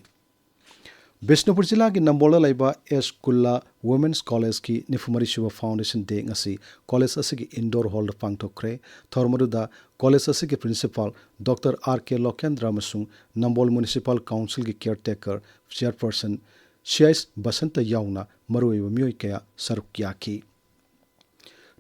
ꯕꯤꯁꯅꯨꯄꯨꯔ ꯖꯤꯂꯥꯒꯤ ꯅꯝꯕꯣꯜꯗ ꯂꯩꯕ ꯑꯦꯁ ꯀꯨꯜꯂꯥ ꯋꯨꯃꯦꯟꯁ ꯀꯣꯂꯦꯖꯀꯤ ꯅꯤꯐꯨ ꯃꯔꯤ ꯁꯨꯕ ꯐꯥꯎꯟꯗꯦꯁꯟ ꯗꯦ ꯉꯁꯤ ꯀꯣꯂꯦꯖ ꯑꯁꯤꯒꯤ ꯏꯟꯗꯣꯔ ꯍꯣꯜꯗ ꯄꯥꯡꯊꯣꯛꯈ꯭ꯔꯦ꯫ ꯊꯧꯔꯝ ꯑꯗꯨꯗ ꯀꯣꯂꯦꯖ ꯑꯁꯤꯒꯤ ꯄ꯭ꯔꯤꯟꯁꯤꯄꯥꯜ ꯗꯣꯛꯇꯔ ꯑꯥꯔ ꯀꯦ ꯂꯣꯀꯦꯟꯗ꯭ꯔ ꯑꯃꯁꯨꯡ ꯅꯝꯕꯣꯜ ꯃ꯭ꯌꯨꯅꯤꯁꯤꯄꯥꯜ ꯀꯥꯎꯟꯁꯤꯜꯒꯤ ꯀꯤꯌꯔꯇꯦꯀꯔ ꯆꯤꯌꯔꯄꯔꯁꯟ ꯁꯤ ꯑꯩꯆ ꯕꯁꯟꯇ ꯌꯥꯎꯅ ꯃꯔꯨꯑꯣꯏꯕ ꯃꯤꯑꯣꯏ ꯀꯌꯥ ꯁꯔꯨꯛ ꯌꯥꯈꯤ꯫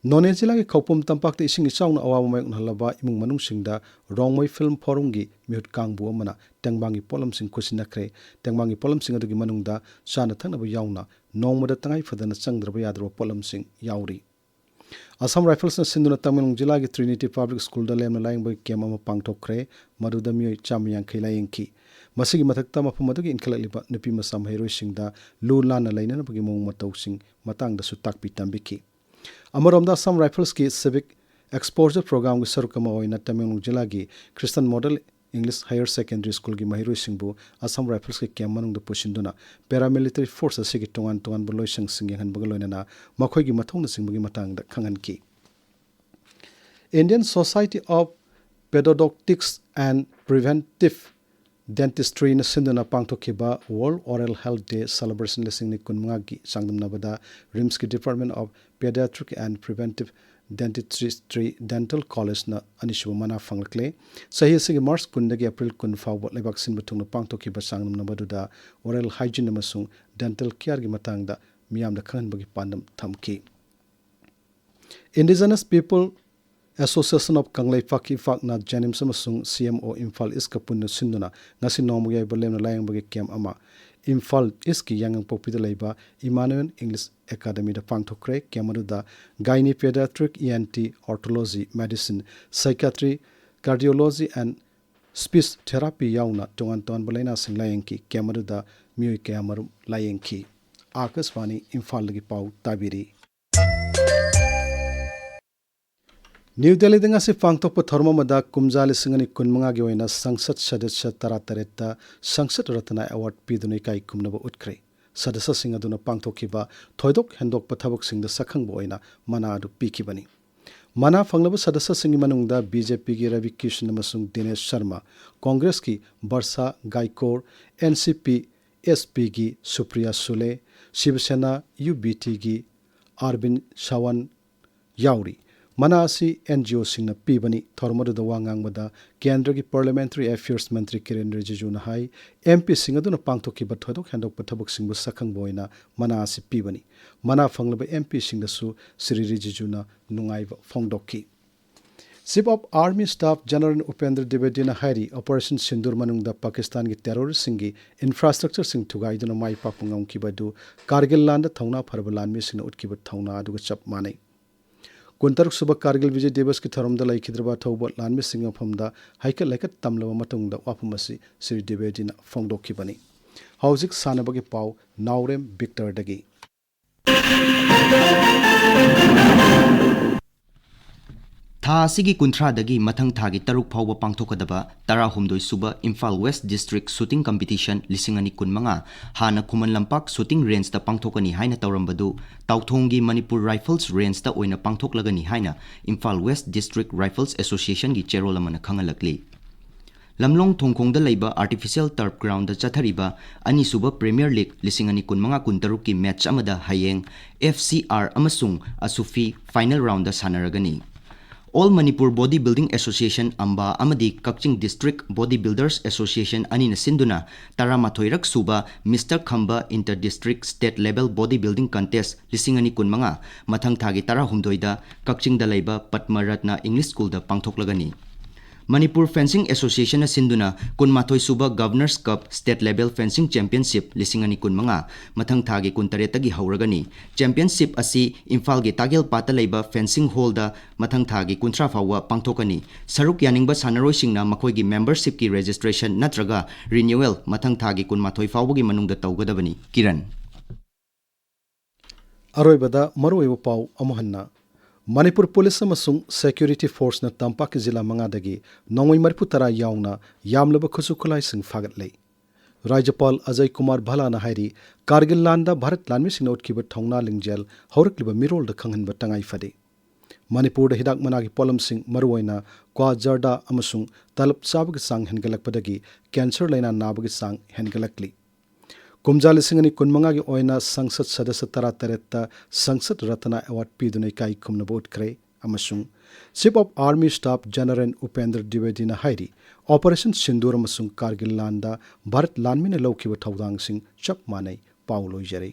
ꯅꯣꯅꯦ ꯖꯤꯂꯥꯒꯤ ꯈꯧꯄꯨꯝ ꯇꯝꯄꯥꯛꯇ ꯏꯁꯤꯡ ꯏꯆꯥꯎꯅ ꯑꯋꯥꯕ ꯃꯥꯌꯣꯛꯅꯍꯜꯂꯕ ꯏꯃꯨꯡ ꯃꯅꯨꯡꯁꯤꯡꯗ ꯔꯣꯡꯃꯩ ꯐꯤꯜꯝ ꯐꯣꯔꯝꯒꯤ ꯃꯤꯍꯨꯠ ꯀꯥꯡꯕꯨ ꯑꯃꯅ ꯇꯦꯡꯕꯥꯡꯒꯤ ꯄꯣꯠꯂꯝꯁꯤꯡ ꯈꯨꯠꯁꯤꯟꯅꯈ꯭ꯔꯦ꯫ ꯇꯦꯡꯕꯥꯡꯒꯤ ꯄꯣꯠꯂꯝꯁꯤꯡ ꯑꯗꯨꯒꯤ ꯃꯅꯨꯡꯗ ꯆꯥꯅ ꯊꯛꯅꯕ ꯌꯥꯎꯅ ꯅꯣꯡꯃꯗ ꯇꯉꯥꯏ ꯐꯗꯅ ꯆꯪꯗ꯭ꯔꯕ ꯌꯥꯗ꯭ꯔꯕ ꯄꯣꯠꯂꯝꯁꯤꯡ ꯌꯥꯎꯔꯤ꯫ ꯑꯁꯥꯝ ꯔꯥꯏꯐꯜꯁꯅ ꯁꯤꯟꯗꯨꯅ ꯇꯃꯦꯡꯂꯣꯡ ꯖꯤꯂꯥꯒꯤ ꯇ꯭ꯔꯤꯅꯤꯇꯤ ꯄꯕ꯭ꯂꯤꯛ ꯁ꯭ꯀꯨꯜꯗ ꯂꯦꯝꯅ ꯂꯥꯌꯦꯡꯕꯒꯤ ꯀꯦꯝꯞ ꯑꯃ ꯄꯥꯡꯊꯣꯛꯈ꯭ꯔꯦ꯫ ꯃꯗꯨꯗ ꯃꯤꯑꯣꯏ ꯆꯥꯝꯃ ꯌꯥꯡꯈꯩ ꯂꯥꯌꯦꯡꯈꯤ꯫ ꯃꯁꯤꯒꯤ ꯃꯊꯛꯇ ꯃꯐꯝ ꯑꯗꯨꯒꯤ ꯏꯟꯈꯠꯂꯛꯂꯤꯕ ꯅꯨꯄꯤ ꯃꯆꯥ ꯃꯍꯩꯔꯣꯏꯁꯤꯡꯗ ꯂꯨ ꯅꯥꯟꯅ ꯂꯩꯅꯅꯕꯒꯤ ꯃꯑꯣꯡ ꯃꯇꯧꯁꯤꯡ ꯃꯇꯥꯡꯗꯁꯨ ꯇꯥꯛꯄꯤ ꯇꯝꯕꯤꯈꯤ꯫ ꯑꯃꯔꯣꯝꯗ ꯑꯁꯥꯝ ꯔꯥꯏꯐꯜꯁꯀꯤ ꯁꯤꯚꯤꯛ ꯑꯦꯛꯁꯄꯣꯖꯔ ꯄ꯭ꯔꯣꯒ꯭ꯔꯥꯝꯒꯤ ꯁꯔꯨꯛ ꯑꯃ ꯑꯣꯏꯅ ꯇꯃꯦꯡꯂꯣꯡ ꯖꯤꯂꯥꯒꯤ Christian model English higher secondary ꯁ꯭ꯀꯨꯜꯒꯤ ꯃꯍꯩꯔꯣꯏꯁꯤꯡꯕꯨ ꯑꯁꯥꯝ ꯔꯥꯏꯐꯜꯁꯀꯤ ꯀꯦꯝꯞ ꯃꯅꯨꯡꯗ ꯄꯨꯁꯤꯟꯗꯨꯅ ꯄꯦꯔꯥꯃꯤꯂꯤꯇꯔꯤ ꯐꯣꯔꯁ ꯑꯁꯤꯒꯤ ꯇꯣꯉꯥꯟ ꯇꯣꯉꯥꯟꯕ ꯂꯣꯏꯁꯪꯁꯤꯡ ꯌꯦꯡꯍꯟꯕꯒ ꯂꯣꯏꯅꯅ ꯃꯈꯣꯏꯒꯤ ꯃꯊꯧꯅꯥꯁꯤꯡꯕꯒꯤ ꯃꯇꯥꯡꯗ ꯈꯪꯍꯟꯈꯤ꯫ Indian Society of Pedodontics and Preventive Dentistryꯅ ꯁꯤꯟꯗꯨꯅ ꯄꯥꯡꯊꯣꯛꯈꯤꯕ World Oral Health Day Celebration ꯂꯤꯁꯤꯡ ꯑꯅꯤ ꯀꯨꯟꯃꯉꯥꯒꯤ ꯆꯥꯡꯗꯝꯅꯕꯗ ꯔꯤꯝꯁꯀꯤ Department of Pediatric and Preventive Dentistry Dental Collegeꯅ ꯑꯅꯤꯁꯨꯕ ꯃꯅꯥ ꯐꯪꯂꯛꯂꯦ꯫ ꯆꯍꯤ ꯑꯁꯤꯒꯤ ꯃꯥꯔꯆ ꯀꯨꯟꯗꯒꯤ ꯑꯦꯄ꯭ꯔꯤꯜ ꯀꯨꯟ ꯐꯥꯎꯕ ꯂꯩꯕꯥꯛ ꯁꯤꯟꯕ ꯊꯨꯡꯅ ꯄꯥꯡꯊꯣꯛꯈꯤꯕ ꯆꯥꯡꯗꯝꯅꯕ ꯑꯗꯨꯗ oral hygiene ꯑꯃꯁꯨꯡ dental careꯒꯤ ꯃꯇꯥꯡꯗ ꯃꯤꯌꯥꯝꯗ ꯈꯪꯍꯟꯕꯒꯤ ꯄꯥꯟꯗꯝ ꯊꯝꯈꯤ꯫ Indigenous People Association of ꯀꯪꯂꯩꯄꯥꯛꯀꯤ ꯏꯄꯥꯛꯅ JNIMS ꯑꯃꯁꯨꯡ CMO ꯏꯝꯐꯥꯜ ꯏꯁꯀ ꯄꯨꯟꯅ ꯁꯤꯟꯗꯨꯅ ꯉꯁꯤ ꯅꯣꯡꯃꯒꯤ ꯑꯣꯏꯕ ꯂꯦꯝꯅ ꯂꯥꯌꯦꯡꯕꯒꯤ ꯀꯦꯝꯞ ꯑꯃ ꯏꯝꯐꯥꯜ ꯏꯁꯀꯤ ꯌꯥꯉꯪꯄꯣꯛꯄꯤꯗ ꯂꯩꯕ Emmanuel English Academyꯗ ꯄꯥꯡꯊꯣꯛꯈ꯭ꯔꯦ꯫ ꯀꯦꯝꯞ ꯑꯗꯨꯗ Gynae Pediatric, ENT, Otology, Medicine, Psychiatry, Cardiology and Speech Therapy ꯌꯥꯎꯅ ꯇꯣꯉꯥꯟ ꯇꯣꯉꯥꯟꯕ ꯂꯥꯏꯅꯥꯁꯤꯡ ꯂꯥꯌꯦꯡꯈꯤ꯫ ꯀꯦꯝꯞ ꯑꯗꯨꯗ ꯃꯤꯑꯣꯏ ꯀꯌꯥ ꯃꯔꯨꯝ ꯂꯥꯌꯦꯡꯈꯤ꯫ ꯑꯥꯀꯥꯁꯕꯥꯅꯤ ꯏꯝꯐꯥꯜꯗꯒꯤ ꯄꯥꯎ ꯇꯥꯕꯤꯔꯤ꯫ ꯅ꯭ꯌꯨ ꯗꯦꯜꯂꯤꯗ ꯉꯁꯤ ꯄꯥꯡꯊꯣꯛꯄ ꯊꯧꯔꯝ ꯑꯃꯗ ꯀꯨꯝꯖꯥ ꯂꯤꯁꯤꯡ ꯑꯅꯤ ꯀꯨꯟꯃꯉꯥꯒꯤ ꯑꯣꯏꯅ ꯁꯪꯁꯠ ꯁꯗꯁ꯭ꯌ ꯇꯔꯥꯇꯔꯦꯠꯇ ꯁꯪꯁꯠ ꯔꯠꯅ ꯑꯦꯋꯥꯔꯗ ꯄꯤꯗꯨꯅ ꯏꯀꯥꯏ ꯈꯨꯝꯅꯕ ꯎꯠꯈ꯭ꯔꯦ꯫ ꯁꯗꯁ꯭ꯌꯁꯤꯡ ꯑꯗꯨꯅ ꯄꯥꯡꯊꯣꯛꯈꯤꯕ ꯊꯣꯏꯗꯣꯛ ꯍꯦꯟꯗꯣꯛꯄ ꯊꯕꯛꯁꯤꯡꯗ ꯁꯛꯈꯪꯕ ꯑꯣꯏꯅ ꯃꯅꯥ ꯑꯗꯨ ꯄꯤꯈꯤꯕꯅꯤ꯫ ꯃꯅꯥ ꯐꯪꯂꯕ ꯁꯗꯁ꯭ꯌꯁꯤꯡꯒꯤ ꯃꯅꯨꯡꯗ BJPꯒꯤ ꯔꯕꯤ ꯀ꯭ꯔꯤꯁꯟ ꯑꯃꯁꯨꯡ ꯗꯤꯅꯦꯁ ꯁꯔꯃ, ꯀꯣꯡꯒ꯭ꯔꯦꯁꯀꯤ ꯕꯔꯁꯥ ꯒꯥꯏꯀꯣꯔ, NCP ꯑꯦꯁ ꯄꯤꯒꯤ ꯁꯨꯄ꯭ꯔꯤꯌꯥ ꯁꯨꯂꯦ, ꯁꯤꯕ ꯁꯦꯅꯥ ꯌꯨ ꯕꯤ ꯇꯤꯒꯤ ꯑꯥꯔꯕꯤꯟ ꯁꯥꯋꯟ ꯌꯥꯎꯔꯤ꯫ ꯃꯅꯥ ꯑꯁꯤ ꯑꯦꯟ ꯖꯤ ꯑꯣꯁꯤꯡꯅ ꯄꯤꯕꯅꯤ꯫ ꯊꯧꯔꯝ ꯑꯗꯨꯗ ꯋꯥ ꯉꯥꯡꯕꯗ ꯀꯦꯟꯗ꯭ꯔꯒꯤ ꯄꯥꯔꯂꯤꯌꯥꯃꯦꯟꯇꯔꯤ ꯑꯦꯐꯤꯌꯔꯁ ꯃꯟꯇ꯭ꯔꯤ ꯀꯤꯔꯦꯟ ꯔꯤꯖꯤꯖꯨꯅ ꯍꯥꯏ, ꯑꯦꯝ ꯄꯤꯁꯤꯡ ꯑꯗꯨꯅ ꯄꯥꯡꯊꯣꯛꯈꯤꯕ ꯊꯣꯏꯗꯣꯛ ꯍꯦꯟꯗꯣꯛꯄ ꯊꯕꯛꯁꯤꯡꯕꯨ ꯁꯛꯈꯪꯕ ꯑꯣꯏꯅ ꯃꯅꯥ ꯑꯁꯤ ꯄꯤꯕꯅꯤ꯫ ꯃꯅꯥ ꯐꯪꯂꯕ ꯑꯦꯝ ꯄꯤꯁꯤꯡꯗꯁꯨ ꯁ꯭ꯔꯤ ꯔꯤꯖꯤꯖꯨꯅ ꯅꯨꯡꯉꯥꯏꯕ ꯐꯣꯡꯗꯣꯛꯈꯤ꯫ Chief of Army Staff General Upendra ꯗ꯭ꯋꯤꯕꯦꯗꯤꯅ ꯍꯥꯏꯔꯤ, ꯑꯣꯄꯔꯦꯁꯟ ꯁꯤꯟꯗꯨꯔ ꯃꯅꯨꯡꯗ ꯄꯥꯀꯤꯁꯇꯥꯟꯒꯤ ꯇꯦꯔꯣꯔꯤꯁꯁꯤꯡꯒꯤ ꯏꯟꯐ꯭ꯔꯥꯁ꯭ꯇ꯭ꯔꯛꯆꯔꯁꯤꯡ ꯊꯨꯒꯥꯏꯗꯨꯅ ꯃꯥꯏ ꯄꯥꯛꯄ ꯉꯝꯈꯤꯕ ꯑꯗꯨ ꯀꯥꯔꯒꯤꯜ ꯂꯥꯟꯗ ꯊꯧꯅꯥ ꯐꯔꯕ ꯂꯥꯟꯃꯤꯁꯤꯡꯅ ꯎꯠꯈꯤꯕ ꯊꯧꯅꯥ ꯑꯗꯨꯒ ꯆꯞ ꯃꯥꯟꯅꯩ꯫ ꯀꯨꯟꯇꯔꯨꯛ ꯁꯨꯕ ꯀꯥꯔꯒꯤꯜ ꯕꯤꯖꯣꯏ ꯗꯤꯕꯁꯀꯤ ꯊꯧꯔꯝꯗ ꯂꯩꯈꯤꯗ꯭ꯔꯕ ꯑꯊꯧꯕ ꯂꯥꯟꯃꯤꯁꯤꯡꯒꯤ ꯃꯐꯝꯗ ꯍꯩꯀꯠ ꯂꯩꯀꯠ ꯇꯝꯂꯕ ꯃꯇꯨꯡꯗ ꯋꯥꯐꯝ ꯑꯁꯤ ꯁ꯭ꯔꯤ ꯗ꯭ꯋꯤꯕꯦꯗꯤꯅ ꯐꯣꯡꯗꯣꯛꯈꯤꯕꯅꯤ꯫ ꯍꯧꯖꯤꯛ ꯁꯥꯟꯅꯕꯒꯤ ꯄꯥꯎ ꯅꯥꯎꯔꯦꯝ ꯕꯤꯛꯇꯔꯗꯒꯤ꯫ ꯊꯥ ꯑꯁꯤꯒꯤ ꯀꯨꯟꯊ꯭ꯔꯥꯗꯒꯤ ꯃꯊꯪ ꯊꯥꯒꯤ ꯇꯔꯨꯛ ꯐꯥꯎꯕ ꯄꯥꯡꯊꯣꯛꯀꯗꯕ ꯇꯔꯥꯍꯨꯝꯗꯣꯏ ꯁꯨꯕ Imphal west district shooting competition ꯂꯤꯁꯤꯡ ꯑꯅꯤ ꯀꯨꯟꯃꯉꯥ ꯍꯥꯟꯅ ꯈꯨꯃꯟ ꯂꯝꯄꯥꯛ ꯁꯨꯇꯤꯡ ꯔꯦꯟꯖꯇ ꯄꯥꯡꯊꯣꯛꯀꯅꯤ ꯍꯥꯏꯅ ꯇꯧꯔꯝꯕꯗꯨ ꯇꯥꯎꯊꯣꯡꯒꯤ ꯃꯅꯤꯄꯨꯔ ꯔꯥꯏꯐꯜꯁ ꯔꯦꯟꯖꯇ ꯑꯣꯏꯅ ꯄꯥꯡꯊꯣꯛꯂꯒꯅꯤ ꯍꯥꯏꯅ ꯏꯝꯐꯥꯜ ꯋꯦꯁ ꯗꯤꯁꯇ꯭ꯔꯤꯛ ꯔꯥꯏꯐꯜꯁ ꯑꯦꯁꯣꯁꯤꯌꯦꯁꯟꯒꯤ ꯆꯦꯔꯣꯜ ꯑꯃꯅ ꯈꯪꯍꯜꯂꯛꯂꯤ꯫ ꯂꯝꯂꯣꯡ ꯊꯣꯡꯈꯣꯡꯗ ꯂꯩꯕ ꯑꯥꯔꯇꯤꯐꯤꯁꯤꯌꯦꯜ ꯇꯔꯐ ꯒ꯭ꯔꯥꯎꯟꯗ ꯆꯠꯊꯔꯤꯕ ꯑꯅꯤꯁꯨꯕ ꯄ꯭ꯔꯤꯃꯤꯌꯔ ꯂꯤꯒ ꯂꯤꯁꯤꯡ ꯑꯅꯤ ꯀꯨꯟꯃꯉꯥ ꯀꯨꯟꯇꯔꯨꯛꯀꯤ ꯃꯦꯠꯆ ꯑꯃꯗ ꯍꯌꯦꯡ ꯑꯦꯐ ꯁꯤ ꯑꯥꯔ ꯑꯃꯁꯨꯡ ꯑꯁꯨꯐꯤ ꯐꯥꯏꯅꯦꯜ ꯔꯥꯎꯟꯗ ꯁꯥꯟꯅꯔꯒꯅꯤ꯫ All Manipur body building association ꯑꯝꯕꯥ ꯑꯃꯗꯤ Kakching district body builders association ꯑꯅꯤꯅ ꯁꯤꯟꯗꯨꯅ ꯇꯔꯥꯃꯥꯊꯣꯏꯔꯛ ꯁꯨꯕ ꯃꯤꯁꯇꯔ ꯈꯝꯕ inter district state level body building contest ꯂꯤꯁꯤꯡ ꯑꯅꯤ ꯀꯨꯟꯃꯉꯥ ꯃꯊꯪ ꯊꯥꯒꯤ ꯇꯔꯥꯍꯨꯝꯗꯣꯏꯗ ꯀꯛꯆꯤꯡꯗ ꯂꯩꯕ ꯄꯗꯃ ꯔꯠꯅ ꯏꯪꯂꯤꯁ ꯁ꯭ꯀꯨꯜꯗ ꯄꯥꯡꯊꯣꯛꯂꯒꯅꯤ꯫ ꯃꯅꯤꯄꯨꯔ ꯐꯦꯟꯁꯤꯡ ꯑꯦꯁꯣꯁꯤꯌꯦꯁꯟꯅ ꯁꯤꯟꯗꯨꯅ ꯀꯨꯟꯃꯥꯊꯣꯏ ꯁꯨꯕ ꯒꯚꯔꯅꯔꯁ ꯀꯞ ꯁ꯭ꯇꯦꯠ ꯂꯦꯚꯦꯜ ꯐꯦꯟꯁꯤꯡ ꯆꯦꯝꯄꯤꯌꯟꯁꯤꯞ ꯂꯤꯁꯤꯡ ꯑꯅꯤ ꯀꯨꯟꯃꯉꯥ ꯃꯊꯪ ꯊꯥꯒꯤ ꯀꯨꯟꯇꯔꯦꯠꯇꯒꯤ ꯍꯧꯔꯒꯅꯤ꯫ ꯆꯦꯝꯄꯤꯌꯟꯁꯤꯞ ꯑꯁꯤ ꯏꯝꯐꯥꯜꯒꯤ ꯇꯥꯒꯦꯜꯄꯥꯠꯇ ꯂꯩꯕ ꯐꯦꯟꯁꯤꯡ ꯍꯣꯜꯗ ꯃꯊꯪ ꯊꯥꯒꯤ ꯀꯨꯟꯊ꯭ꯔꯥ ꯐꯥꯎꯕ ꯄꯥꯡꯊꯣꯛꯀꯅꯤ꯫ ꯁꯔꯨꯛ ꯌꯥꯅꯤꯡꯕ ꯁꯥꯟꯅꯔꯣꯏꯁꯤꯡꯅ ꯃꯈꯣꯏꯒꯤ ꯃꯦꯝꯕꯔꯁꯤꯞꯀꯤ ꯔꯦꯖꯤꯁꯇ꯭ꯔꯦꯁꯟ ꯅꯠꯇ꯭ꯔꯒ ꯔꯤꯅ꯭ꯌꯨꯋꯦꯜ ꯃꯊꯪ ꯊꯥꯒꯤ ꯀꯨꯟꯃꯥꯊꯣꯏ ꯐꯥꯎꯕꯒꯤ ꯃꯅꯨꯡꯗ ꯇꯧꯒꯗꯕꯅꯤ꯫ ꯀꯤꯔꯟ꯫ ꯑꯔꯣꯏꯕꯗ ꯃꯔꯨꯑꯣꯏꯕ ꯄꯥꯎ ꯑꯃꯨꯛ ꯍꯟꯅ꯫ ꯃꯅꯤꯄꯨꯔ ꯄꯨꯂꯤꯁ ꯑꯃꯁꯨꯡ ꯁꯦꯀ꯭ꯌꯨꯔꯤꯇꯤ ꯐꯣꯔꯁꯅ ꯇꯝꯄꯥꯛꯀꯤ ꯖꯤꯂꯥ ꯃꯉꯥꯗꯒꯤ ꯅꯣꯡꯃꯩ ꯃꯔꯤꯐꯨ ꯇꯔꯥ ꯌꯥꯎꯅ ꯌꯥꯝꯂꯕ ꯈꯨꯠꯁꯨ ꯈꯨꯠꯂꯥꯏꯁꯤꯡ ꯐꯥꯒꯠꯂꯦ꯫ ꯔꯥꯖ꯭ꯌꯄꯥꯜ ꯑꯖꯌ ꯀꯨꯃꯥꯔ ꯚꯜꯂꯥꯅ ꯍꯥꯏꯔꯤ, ꯀꯥꯔꯒꯤꯜ ꯂꯥꯟꯗ ꯚꯥꯔꯠ ꯂꯥꯟꯃꯤꯁꯤꯡꯅ ꯎꯠꯈꯤꯕ ꯊꯧꯅꯥ ꯂꯤꯡꯖꯦꯜ ꯍꯧꯔꯛꯂꯤꯕ ꯃꯤꯔꯣꯜꯗ ꯈꯪꯍꯟꯕ ꯇꯉꯥꯏ ꯐꯗꯦ꯫ ꯃꯅꯤꯄꯨꯔꯗ ꯍꯤꯗꯥꯛ ꯃꯅꯥꯒꯤ ꯄꯣꯠꯂꯝꯁꯤꯡ, ꯃꯔꯨꯑꯣꯏꯅ ꯀ꯭ꯋꯥ ꯖꯔꯗꯥ ꯑꯃꯁꯨꯡ ꯇꯂꯞ ꯆꯥꯕꯒꯤ ꯆꯥꯡ ꯍꯦꯟꯒꯠꯂꯛꯄꯗꯒꯤ ꯀꯦꯟꯁꯔ ꯂꯥꯏꯅꯥ ꯅꯥꯕꯒꯤ ꯆꯥꯡ ꯍꯦꯟꯒꯠꯂꯛꯂꯤ꯫ ꯀꯨꯝꯖꯥ ꯂꯤꯁꯤꯡ ꯑꯅꯤ ꯀꯨꯟꯃꯉꯥꯒꯤ ꯑꯣꯏꯅ ꯁꯪꯁꯠ ꯁꯗꯁ꯭ꯌ ꯇꯔꯥꯇꯔꯦꯠꯇ ꯁꯪꯁꯠ ꯔꯠꯅ ꯑꯦꯋꯥꯔꯗ ꯄꯤꯗꯨꯅ ꯏꯀꯥꯏ ꯈꯨꯝꯅꯕ ꯎꯠꯈ꯭ꯔꯦ ꯑꯃꯁꯨꯡ Chief of Army Staff General Upendra Dwivediꯅ ꯍꯥꯏꯔꯤ, Operation Sindoor ꯑꯃꯁꯨꯡ ꯀꯥꯔꯒꯤꯜ ꯂꯥꯟꯗ ꯚꯥꯔꯠ ꯂꯥꯟꯃꯤꯅ ꯂꯧꯈꯤꯕ ꯊꯧꯗꯥꯡꯁꯤꯡ ꯆꯞ ꯃꯥꯟꯅꯩ꯫ ꯄꯥꯎ ꯂꯣꯏꯖꯔꯦ꯫